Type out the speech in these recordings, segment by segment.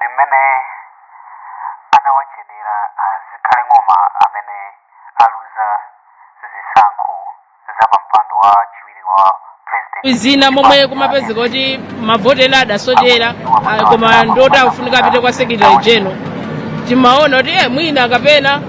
Ndi mmene anawachedera a Zikhale Ng'oma amene aluza zisankho za pampando wa chiwiri wa president. Zina momwe kumapezeka kuti mavoti ena adasochera, koma ndoti akufunika apite kwa secretary general, timaona kuti mwina kapena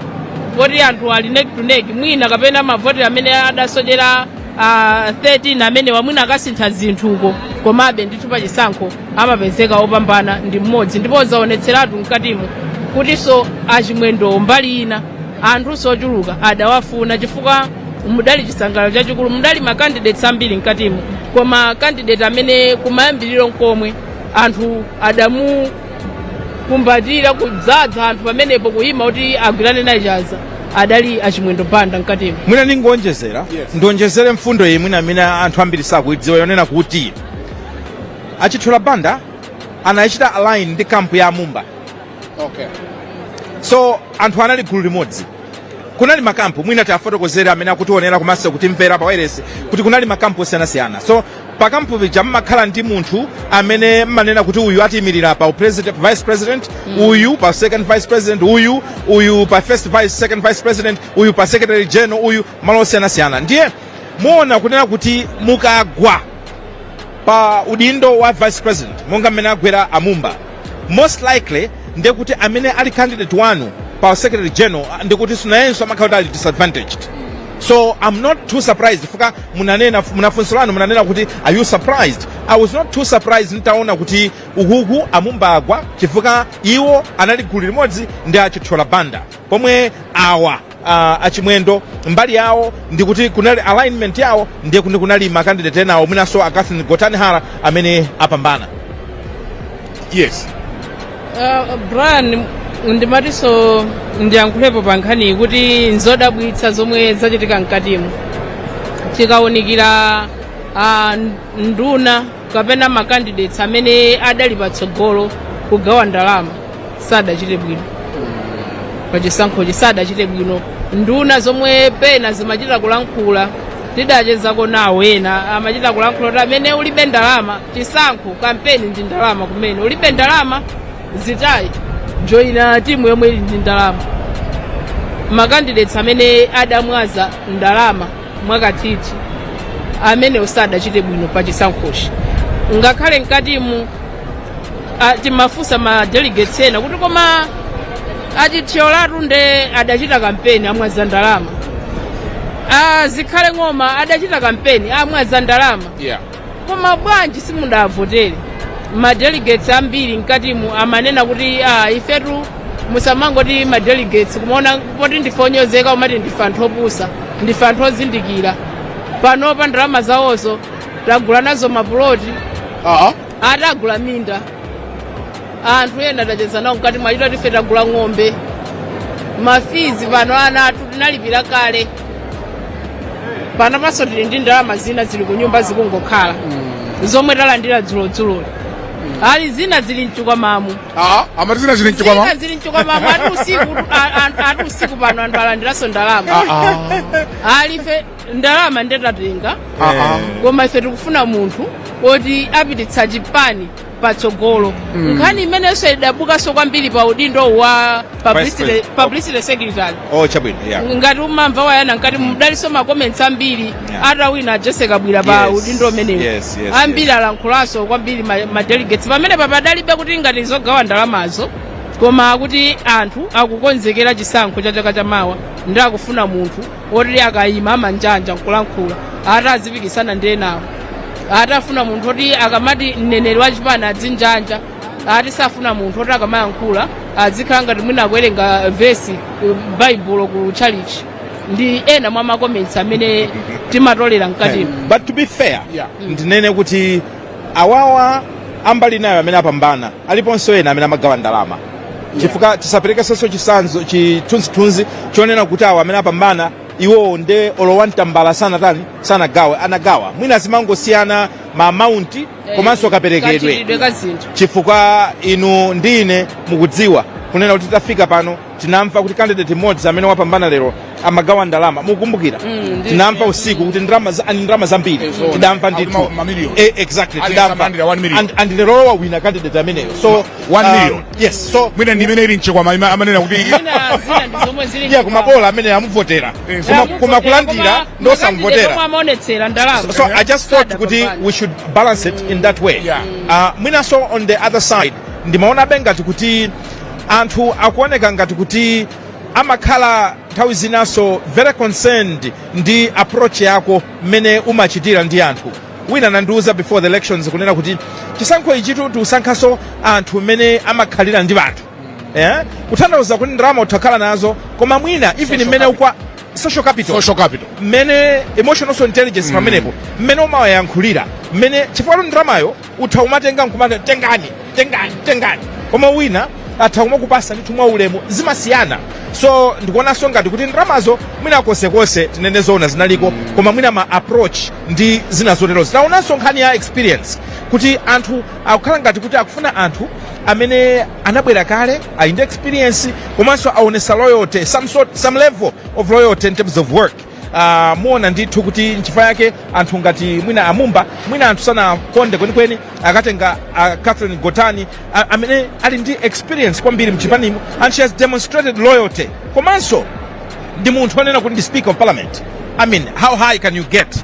poti anthu ali neck to neck, mwina kapena mavoti amene adasochera 13 amenewa mwina akasintha zinthuko. Komabe ndithu pachisankho amapezeka opambana ndi mmodzi, ndipo zaonetseratu mkatimo kutinso Achimwendo mbali ina anthu ochuluka adawafuna, chifukwa mudali chisangalalo chachikulu. Mudali ma candidates ambiri mkatimo, koma candidate amene kumayambiriro nkomwe anthu adamukumbatira, kudzaza anthu pamenepo kuyima kuti agwirane naye chanza, adali Achimwendo Banda mkatimo. Mwina ningonjezera. Ndionjezere mfundo iyi, mwina amene anthu ambiri sakuidziwa, yonena kuti Achithyola Banda anachita align ndi camp ya Amumba. So anthu anali gulu limodzi. Kunali ma camp, mwina tiafotokozere amene akutionera komanso kutimvera pa wireless kuti kunali ma camp osiyanasiyana. So pa camp pija mmakhala ndi munthu amene mmanena kuti uyu atiyimirira pa president, vice president, uyu pa second vice president, uyu pa first vice, second vice president, uyu pa secretary general, uyu malo osiyanasiyana. Ndiye muona kunena kuti mukagwa pa udindo wa vice president, monga mmene agwera Amumba, most likely ndiye kuti amene ali candidate wanu pa secretary general ndikuti nayenso amakhala kuti ali disadvantaged. So I'm not too surprised. Fuka munanena, munafunso lanu munanena kuti, "Are you surprised?" I was not too surprised nitaona kuti ukuku Amumba agwa, chifukwa iwo anali gulu limodzi ndi Achithyola Banda, pomwe awa Achimwendo mbali yawo ndikuti kunali alignment yawo, ndiye kuti kunali ma candidate enawo, mwinanso a Catherine Gotani Hara amene apambana. Brian, ndimatinso ndiyankhulepo pa nkhaniyi kuti nzodabwitsa zomwe zachitika mkatimu. Tikawunikira nduna kapena ma candidates amene adali patsogolo kugawa ndalama sadachite bwino pachisankhochi, sadachite bwino. Nduna zomwe pena zimachita kulankhula, tidachezako nawo, ena amachita kulankhula kuti amene ulibe ndalama, chisankho kampeni ndi ndalama, kumene ulibe ndalama zitayi, joina timu yomwe ili ndi ndalama. Ma candidates amene adamwaza ndalama mwakathithi amene sadachite bwino pa chisankhochi. Ngakhale mkatimu timafunsa ma delegates ena kuti koma Achithyolatu nde adachita kampeni, amwaza ndalama, Zikhale Ng'oma adachita kampeni, amwaza ndalama, koma bwanji simudavotere? Ma delegates ambiri mkatimu amanena kuti ifetu musamangoti ma delegates kumaona poti ndife onyozeka, umati ndife anthu opusa, ndife anthu ozindikira. Panopa ndalama zawozo tagula nazo mapuloti, atagula minda. Anthu ena tacheza nawo mkati mwachita tife tagula ng'ombe, ma fees pano ana athu tinalipira kale, panopanso tili ndi ndalama zina zili ku nyumba zikungokhala zomwe talandira dzulodzuloli, ali zina zili mchikwamamu. Amati zina zili mchikwama? Zina zili mchikwamamu. Ati usiku ati usiku pano anthu alandiranso ndalama. Ali ife ndalama ndetatenga, koma ife tikufuna munthu woti apititsa chipani patsogolo. Nkhani imenenso idabukanso kwambiri pa udindo wa publicity, president. Publicity secretary. Oh, chabwino, yeah. Ngati umamva wayana, nkati mudalinso ma comments ambiri atawina Jessica Bwira pa udindo umenewu. Ambiri alankhulanso kwambiri ma delegates pamene papadalibe kuti ngati zogawa ndalamazo, koma kuti anthu akukonzekera chisankho cha chaka chamawa ndi akufuna munthu woti akayima amanjanja nkulankhula, ati azipikisana ndi enawo, ati afuna munthu oti akamati mneneri wa chipani adzinjanja, ati safuna munthu oti akamayankhula azikhala ngati mwina akuwerenga vesi Baibulo ku chalichi, ndi ena mwa ma comments amene timatolera mkatimo. But to be fair, ndinene kuti awawa ambali nayo amene apambana, aliponso ena amene amagawa ndalama, chifukwa tisaperekesenso chisanzo chithunzithunzi chonena kuti awa amene apambana iwowo nde olowa mtambala sanatani, sanagawe. Anagawa, mwina zimangosiyana ma amount komanso kaperekedwe, kachitidwe ka zinthu. Chifukwa inu ndi ine mukudziwa kunena kuti tafika pano tinamva kuti candidate mmodzi amene wapambana lero Amagawa ndalama, mukumbukira? Tinamva usiku kuti ndalama zambiri. Zona. Tidamva ndithu. Mamiliyoni. Exactly. Ali Tidamva. asamandira 1 million. And lero wawina candidate ameneyo, so 1 million. Yes, so Mwina ndi imene ili mchikwama amanena kuti Zina zina ndi zomwe zili yeah, kumabola amene amuvotera, koma kulandira ndosamvotera. Amaonetsera ndalama. So I just thought kuti Sadapambana. we should balance it in that way. Mwinanso on the other side, ndimaonabe ngati kuti anthu akuoneka ngati kuti amakhala nthawi zinaso very concerned ndi approach yako, mmene umachitira ndi anthu. Wina anandiuza before the elections kunena kuti chisankho ichitu tiusankhaso anthu mmene amakhalira ndi anthu, eh? Kutanthauza kuti ndalama utakhala nazo, koma mwina even mmene ukwa social capital, Social capital. Mmene emotional intelligence pamenepo, mmene umawayankhulira, mmene, chifukwa ndalamayo utha umatenga nkumati tengani, tengani, tengani, koma wina atha kumakupasa ndithu mwa ulemu, zimasiyana. So ndikuonanso ngati kuti ndalamazo mwina konsekonse, tinene zoona, zinaliko, koma mwina ma approach ndi zina zotero. Zinaonanso nkhani ya experience, kuti anthu akukhala ngati kuti akufuna anthu amene anabwera kale, ali ndi experience, komanso aonesa loyalty, some sort, some level of loyalty in terms of work. Muona ndithu kuti nchifukwa yake anthu ngati mwina amumba, mwina anthu sanakonde kwenikweni, akatenga Catherine Gotani, amene ali ndi experience kwambiri mchipanimo and she has demonstrated loyalty, komanso ndi munthu anena kuti ndi Speaker of Parliament. I mean, how high can you get?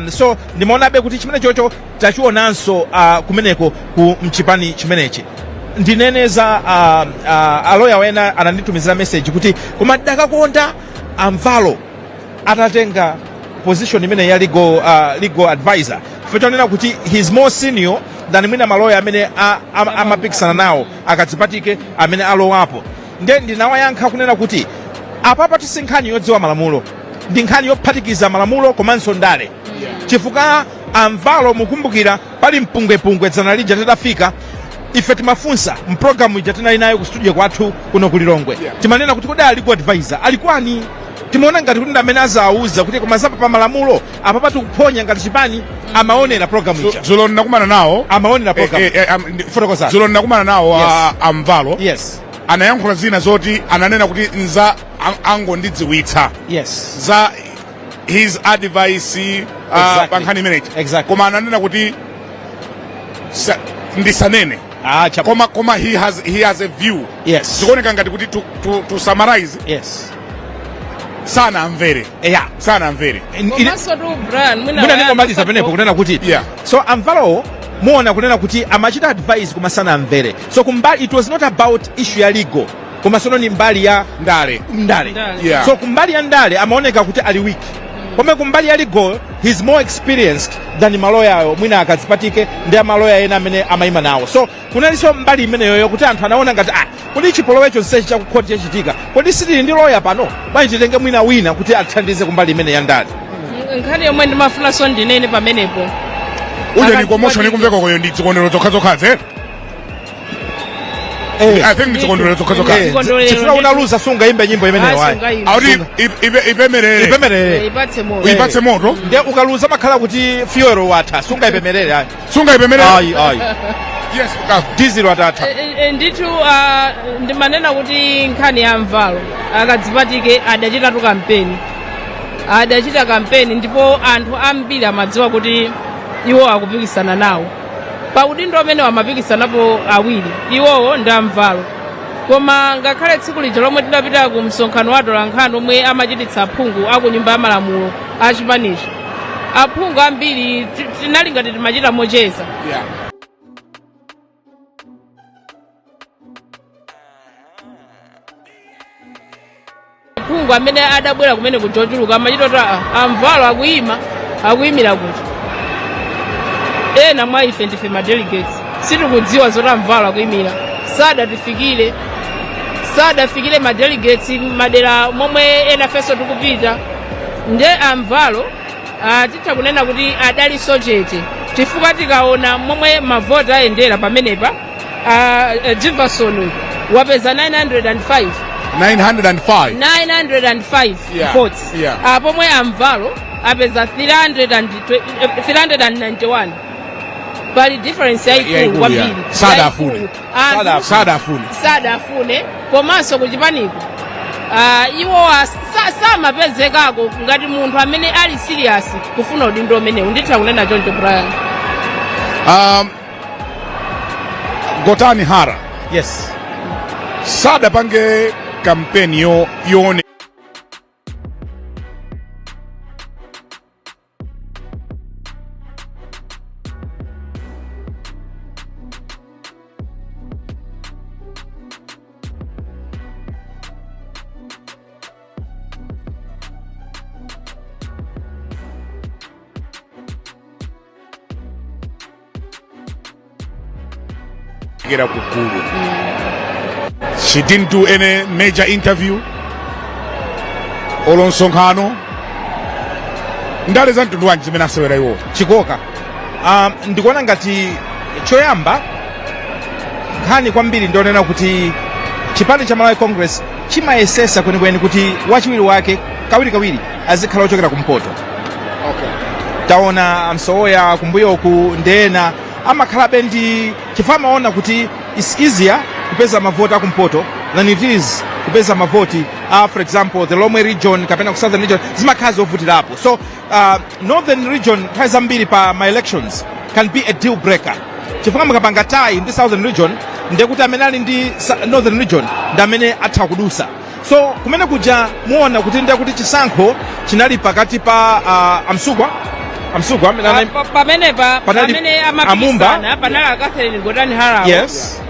So ndimaonabe kuti chimene chocho tachionanso kumeneko ku mchipani chimenechi. Ndinene za aloya wena ananditumizira message kuti koma ndakakonda amvalo atatenga position imene ya legal advisor, chifukwa kuti he's more senior than mwina maloya amene amapikisana nawo akadzipatike amene alowapo. Nde ndinawayankha kunena kuti apapa tisi nkhani yodziwa malamulo, ndi nkhani yophatikiza malamulo komanso ndale, chifukwa amvalo, mukumbukira pali mpungwepungwe dzana lija titafika ife timafunsa mpulogalamu ija tinali nayo ku studio kwathu kuno ku Lilongwe, timanena kuti kodi ali legal advisor ali kwani? Timaona ngati kuti ndi amene azawuza kuti koma zapa pa malamulo apapa tikuphonya ngati chipani. Amaonera program ija? Dzulo ndinakumana nawo. Amaonera program? Fotokozani. Dzulo ndinakumana nawo. Yes. Amvalo anayankhula zina zoti ananena kuti nza angondidziwitsa za his advice pa nkhani imeneyi, koma ananena kuti ndisanene. Ah, Koma he has a view. Zikuoneka ngati kuti to summarize, sanamvere. Sanamvere. Komanso tu Brian, mwina Mwina ndingomaliza pamenepo kunena kuti so amvalowo muona kunena kuti amachita advice koma sanamvere. So kumbali it was not about issue ya legal, koma sono ni mbali ya ndale. Ndale. Ndale. So kumbali ya ndale amaoneka kuti ali weak, koma kumbali ya legal he's more experienced than maloyayo, mwina akadzipatike ndi amaloya ena amene amayima nawo. So kunalinso mbali imeneyoyo kuti anthu anaona ngati, ah, kodi chipolowe chonsechi chakukhoti chachitika, kodi sitili ndi loya pano? Bwanji titenge mwina wina kuti atithandize kumbali imene ya ndale? Nkhani yomwe ndimafunanso ndinene pamenepo, Uje ni commotion ikumveka koyo ndi zikondwerero zokhazokhazi, eh? I think ndi zikondwerero zokhazokhazi. Zikondwerero. Chifukwa unaluza, sungaimbe nyimbo imeneyo ayi. Sungaimbe. Auti ipemerere. Ipemerere. Ipatse moto. Ipatse moto. Ndiye ukaluza makhala kuti fuel watha, sungaipemerere ayi. Sungaipemerere. Ayi, ayi. Yes, kafu. Diesel watatha. Ndithu, ndimanena kuti nkhani ya mvalo akadzipatike adachitatu kampeni, adachita kampeni ndipo anthu ambiri amadziwa kuti iwo akupikisana nawo pa udindo umene amapikisanapo awiri, iwowo ndi amvalo. Koma ngakhale tsiku lija lomwe tidapita ku msonkhano wa atolankhani omwe amachititsa aphungu aku Nyumba ya Malamulo achipanichi, aphungu ambiri tinali ngati timachita mocheza. Aphungu amene adabwera kumene kuchochuluka amachita kuti, "Ah, amvalo akuyima, akuyimira kuti?" Ena mwa ife ndife ma delegates, sitikudziwa zoti amvalo akuyimira, sadatifikire, sadafikire ma delegates madera momwe ena fenso tikupita. Nde amvalo, titha kunena kuti adalinso chete, chifukwa tikaona momwe mavoti ayendera pamenepa, Jivason wapeza 905. 905. 905 votes, pomwe amvalo apeza 391. Pali difference yayikulu Yayikulu, kwambiri. yeah. Sadafune. Yayikulu. Anthu Sadafune. Sadafune. Komanso kuchipaniko, iwo Samapezekako ngati munthu amene ali serious kufuna udindo umenewu. Nditha kunena choncho, Brian. Gotani Hara Yes. sadapange kampeni yo yoonekera kugulu. She didn't do any major interview olo msonkhano. Ndale za mtundu wanji zimene asewera iwo? Chikoka, ndikuona ngati choyamba nkhani kwambiri ndionena kuti chipani cha Malawi Congress chimayesesa kwenikweni kuti wachiwiri wake kawirikawiri azikhala ochokera kumpoto. Taona amsowoya kumbuyoku ndena amakhalabe ndi chifukwa amaona kuti it's easier kupeza mavoti akumpoto than it is kupeza mavoti a, for example, the Lomwe region kapena ku Southern region, zimakhala zovutirapo. So Northern region nthawi zambiri pa ma elections can be a deal breaker, chifukwa mukapanga tie ndi Southern region, ndekuti amene ali ndi Northern region ndi amene atha kudusa. So kumene kuja muona kuti ndiye kuti chisankho chinali pakati pa amsukwa amene Pamenepa Panali pamene Amumba. amapikisana panali a Catherine Gotani Harawo,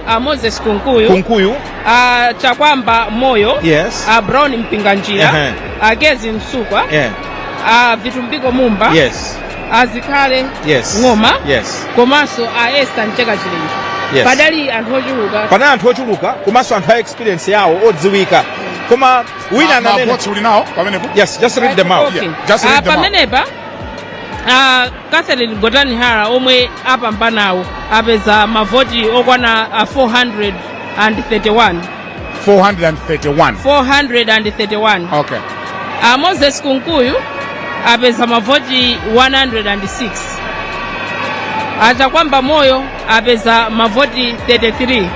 a Moses Kunkuyu, Kunkuyu, a Chakwamba Moyo, a Brown Mpinganjira, a Kezzie Msukwa, a Vitumbiko Mumba, a Zikhale Ng'oma, komanso a Esther Mcheka Chilenje. Padali anthu ochuluka. Panali anthu ochuluka komanso anthu a experience yawo odziwika, koma wina ananena Mavoti uli nawo pamenepo? Yes, just read them out. Okay. Yeah, just read them out. Pamenepa Catherine Gotani Hara omwe apambanawo apeza mavoti okwana 431. 431? 431. Okay. Moses Kunkuyu apeza mavoti 106. Achakwamba Moyo apeza mavoti 33.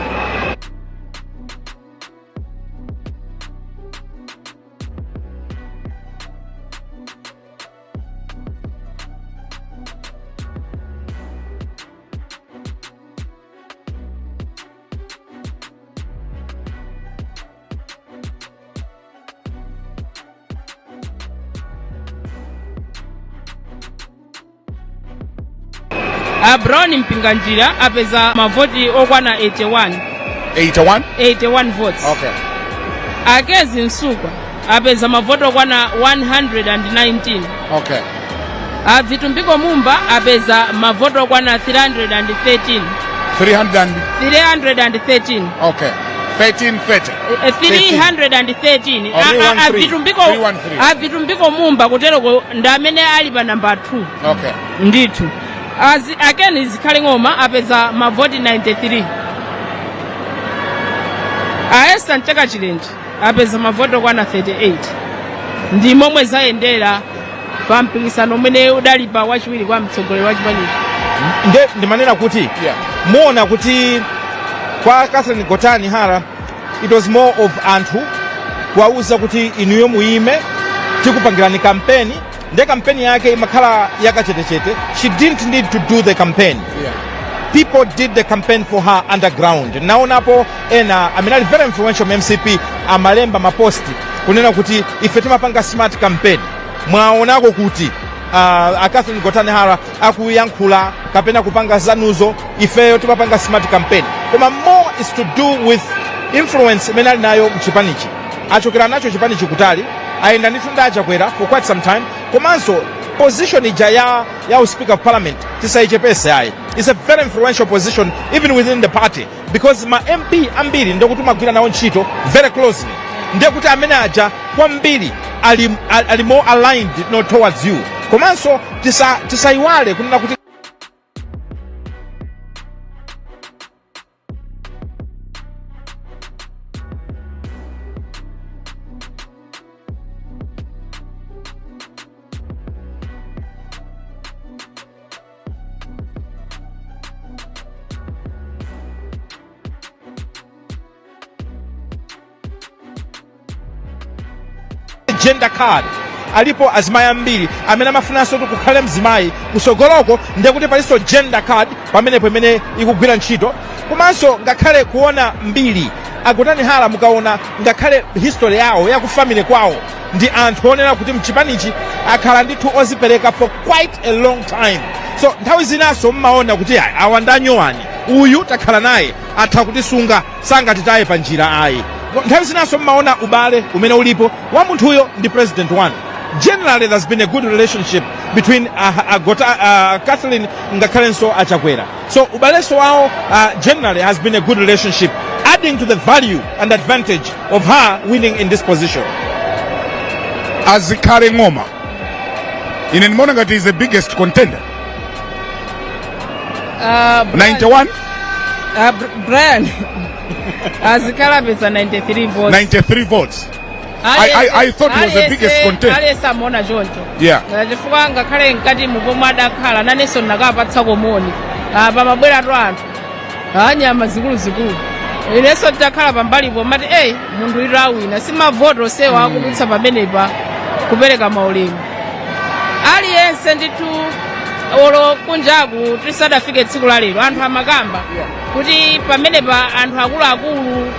A Brown Mpinganjira apeza mavoti okwana 81. 81? 81 votes. Okay. A Kezzie Msukwa apeza mavoti okwana 119. Okay. A Vitumbiko Mumba apeza mavoti okwana 313. 300 and 313. Okay, 1330. 313. Oh, A 313. Vitumbiko 313. a Vitumbiko Mumba kuteroko ndi amene ali pa namba 2. Okay. Ndithu a Ken Zikhale Ng'oma apeza mavoti 93. A Esther Mchaka Chilenje apeza mavoti okwana 38. Ndi momwe zayendera pa mpikisano umene udali pa wachiwiri kwa mtsogoleri wa chipanichi. Nde ndimanena kuti muona kuti kwa Catherine Gotani Hara it was more of anthu kuwauza kuti inuyo muyime, tikupangirani kampeni. Nde kampeni yake imakhala yakachetechete. She didn't need to do the campaign. People did the campaign for her underground. Naonapo ena amene ali very influential mu MCP amalemba maposti kunena kuti ife timapanga smart campaign. Mwaonako kuti a Catherine Gotani Hara akuyankhula kapena kupanga zanuzo, ifeyo timapanga smart campaign. Koma more is to do with influence imene ali nayo mchipanichi. Achokera nacho chipanichi kutali, ayenda ndithu ndi Achakwera for quite some time. Komanso position ija ya Speaker of Parliament tisayichepese ayi. It's a very influential position even within the party, because ma MP ambiri ndikuti umagwira nawo ntchito very closely, ndiye kuti amene aja kwambiri ali more aligned no towards you. Komanso tisayiwale kunena kuti gender card. Alipo azimayi ambiri amene amafunanso kuti kukhale mzimayi kusogoloko, ndiye kuti palinso gender card pamenepo imene ikugwira ntchito. Komanso ngakhale kuona mbiri, a Gotani Hara, mukaona ngakhale history yawo ya ku family kwawo, ndi anthu onena kuti mchipanichi akhala ndithu ozipereka for quite a long time. So nthawi zinanso mmaona kuti ayi, awa ndi anyowani, uyu takhala naye, atha kutisunga, sangatitaye pa njira ayi. Nthawi zinanso mmaona ubale umene ulipo wa munthuyo ndi president wanu. Generally there's been a good relationship between Catherine ngakhalenso aChakwera. So ubalenso wawo generally has been a good relationship, adding to the value and advantage of her winning in this position. A Zikhale Ng'oma, ine ndimaona ngati is the biggest contender. 91. Brian, a Zikhale apeza 93 votes. 93 votes. I thought he was the biggest contender. Aliyense amaona choncho. Chifukwa ngakhale mkati pomwe adakhala, nanenso ndinakapatsa komoni. Pamabweratu anthu anyama zikuluzikulu, inenso titakhala pambalipo mati, eyi, munthu ito awina, si mavoto onsewa akudutsa pamenepa kupereka maulemu aliyense ndithu. Olo kunjaku tisadafike tsiku la lero, anthu amakamba kuti pamenepa anthu akuluakulu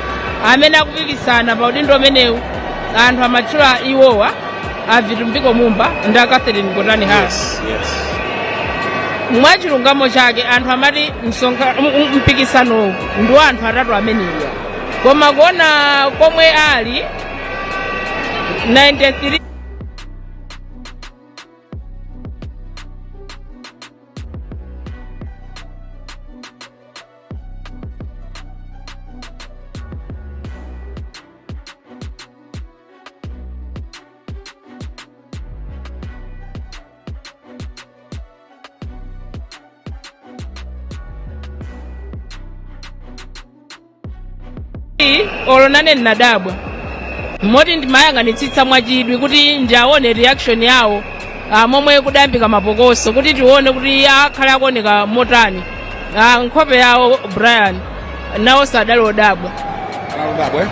amene akupikisana pa udindo umenewu, anthu amatchula iwowa a Vitumbiko Mumba ndi a Catherine Gotani Hara. Mwachilungamo chake, anthu amati mpikisanowu ndi wa anthu atatu amenewa, koma kuona komwe ali 93 olo nane ndinadabwa, moti ndimayang'anitsitsa mwachidwi kuti ndiaone reaction yawo momwe kudayambika mapokoso, kuti tione kuti akhale akuoneka motani. Nkhope yawo, Brian, nawo sadali odabwa,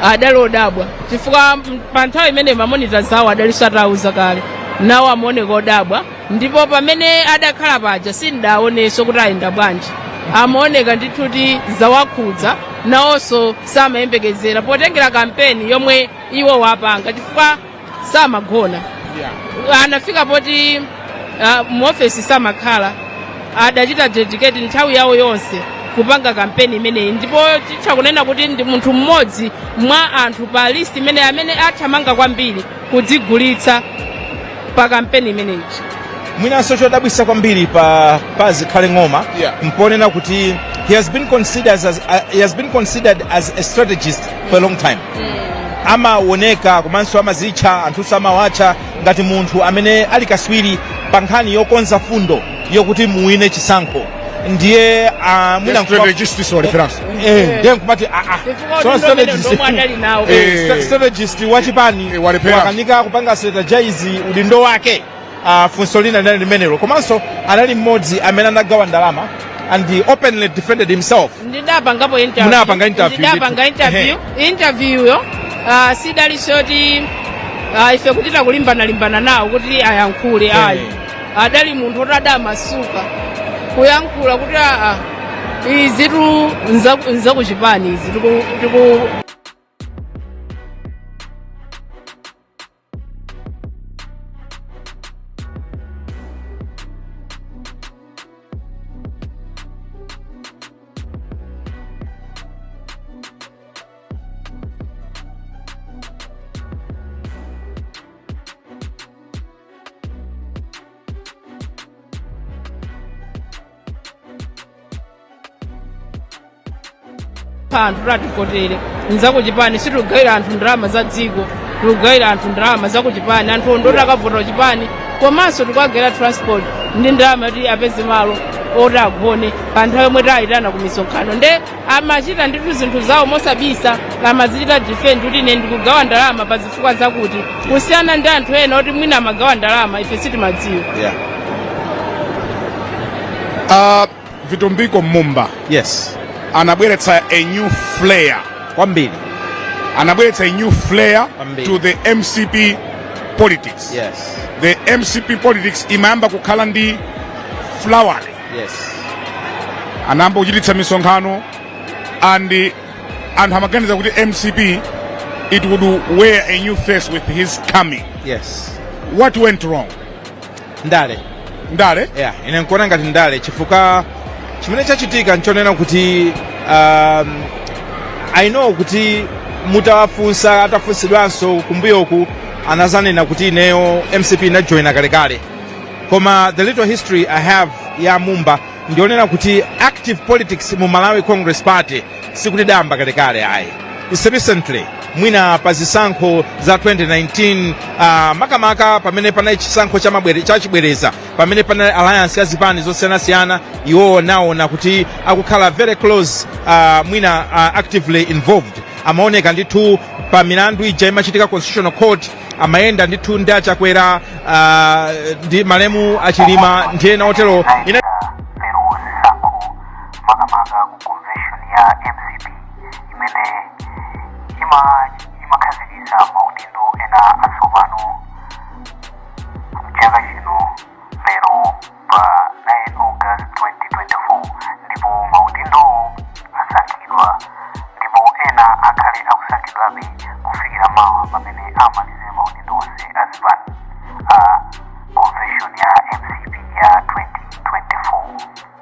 adali odabwa chifukwa pa nthawi imene ma monitors awo adalinso atawuza kale, nawo amaoneka odabwa. Ndipo pamene adakhala paja sindaonenso kuti ayenda bwanji, amaoneka ndithu kuti zawakhudza, nawonso samayembekezera potengera kampeni yomwe iwo wapanga, chifukwa samagona. Anafika poti muofesi samakhala, adachita dedicate nthawi yawo yonse kupanga kampeni imeneyi. Ndipo titha kunena kuti ndi munthu mmodzi mwa anthu pa list imene amene athamanga kwambiri kudzigulitsa pa kampeni imeneyi. Mwinanso chodabwisa kwambiri pa Zikhale Ng'oma mponena kuti he has been considered as a strategist for a long time. Amaoneka komanso amazitcha, anthunso amawatcha ngati munthu amene ali kaswiri pa nkhani yokonza fundo yokuti muwine chisankho. Ndiye mwina strategist si waleferanso. Ndiye nkumati Chifukwa so udindo umene strategist ndomwe adali nawo. Strategist wachipani Walephera. wakanika kupanga strategize udindo wake. Funso lina linali limenelo. Komanso anali mmodzi amene anagawa ndalama and he openly defended himself. Ndidapangapo interview. Munapanga interview. Ndidapanga ndithu. interview. Interview yo sidalinso yoti ife kuchita kulimbana-limbana nawo kuti ayankhule, ayi. Adali munthu oti adamasuka kuyankhula kuti aa, izitu nzakuchipani, izi tiku anthu tativotere, nzakuchipani, sitikugawira anthu ndalama za dziko, tikugawira anthu ndalama zakuchipani. Anthu ndoti akavotera chipani, komanso tikugawira transport ndi ndalama yoti apeze malo oti agone pa nthawi yomwe tayitana ku misonkhano. Nde amachita ndithu zinthu zawo mosabisa, amazichita defend kuti ine ndikugawa ndalama pa zifukwa zakuti, kusiyana ndi anthu ena oti mwina amagawa ndalama ife sitimadziwa. Vitumbiko Mumba anabweretsa a new flair. Kwambiri. Anabweretsa a new flair Kwambiri. to the MCP politics, the MCP politics imayamba kukhala ndi flowery. Anayamba kuchititsa misonkhano and anthu amaganiza kuti MCP, it would wear a new face with his coming. What went wrong? Ndale. Ndale. Yeah, ine nkuona ngati ndale, chifukwa chimene chachitika nchonena kuti I know kuti mutawafunsa, atafunsidwanso kumbuyoku, anazanena kuti ineyo MCP inajoyina kalekale, koma the little history I have ya Mumba ndionena kuti active politics mu Malawi Congress Party sikuti damba kalekale ayi. It's recently, mwina pa zisankho za 2019, makamaka pamene panali chisankho chachibwereza, pamene panali alliance ya zipani zosiyanasiyana, iwowo naona kuti akukhala very close, mwina actively involved. Amaoneka ndithu pa milandu ija imachitika Constitutional Court, amayenda ndithu ndi Achakwera, ndi malemu Achilima ndi ena otero. Ine Lero zisankho, makamaka ku convention ya MCP imene imakhazikitsa maudindo ena atsopano mchaka chino, lero pa 9 August 2024, ndipo maudindowo asankhidwa, ndipo ena akhale akusankhidwabe kufikira mawa pamene amalize maudindo onse azipani a convention ya MCP ya 2024.